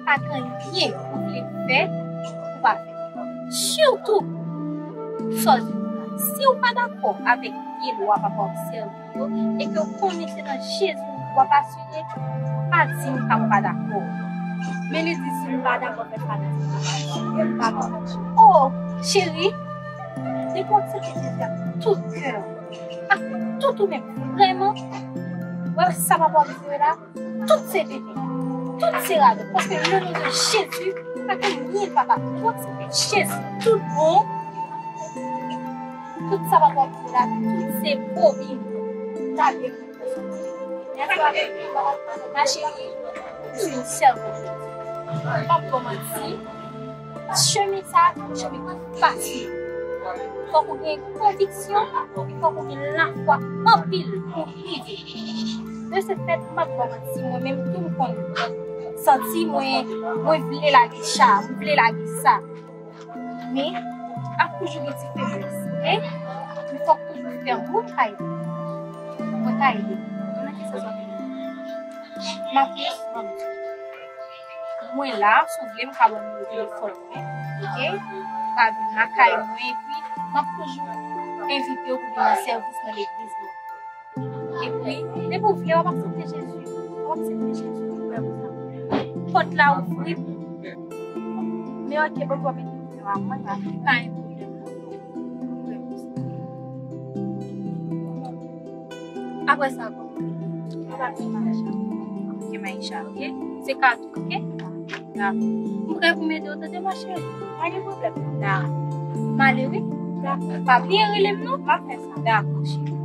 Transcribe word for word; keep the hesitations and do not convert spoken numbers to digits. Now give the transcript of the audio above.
Pa gen anyen ou vle fè, ou pa fè. Sitou, sa w di la. Si w pa dakò avèk vye lwa papa w ap sèvi yo, e ke w konnen se nan Jezi w ap asire, pa di m pa, m pa dakò. Men li di si m pa dakò, fè sa nan ti papa. Oh, cheri, depi w aksepte Jezi ak tout kè w, ak tout ou menm, vrèman, wè sa papa w ap di w la, tout se vide, tout se radòt. Paske le non de Jezi, pa gen anyen papa. Ou aksepte Jezi, tout bon, tout sa papa w ap di w la, tout se bobin. Talè. Mèsi avèk ou, ma cheri, ou se yon sèl bon Jezi. M p ap ba w manti. Chemen sa a se yon chemen ki fasil. Fòk ou gen konviksyon, e fòk ou gen lafwa anpil pou w rive. De ce fait, m p ap ba w manti, mwen menm tou m konn santi mwen, mwen vle lage cha, mwen vle lage sa. Men, ap toujou gen ti feblès, oke? Men fòk toujou fè moun ka ede. Mwen ka ede. Nan ki sans w ap ede? M ap ede. Mwen la, si w vle, m ka ba w nimewo telefòn mwen, oke? Ou ka vin lakay mwen, epi m ap toujou envite w pou vin nan sèvis nan legliz mwen. Epi, depi w vle, w ap aksepte Jezi. W ap aksepte Jezi, ou prè pou sa. Pòt la ouvri pou ou. Men oke, Bondye ap ede w a mwen, pa gen pwoblèm, non. Ou prè pou sa. Apre sa, kòman w rele? Mwen pa di Maisha. Ok, Maisha, ok? Se Katou, ok? Dakò. M prè pou m ede w, tande, ma cheri. Pa gen pwoblèm. Dakò. M ale, wi. Dakò. Pa bliye rele m, non. M ap fè sa. Dakò, cheri.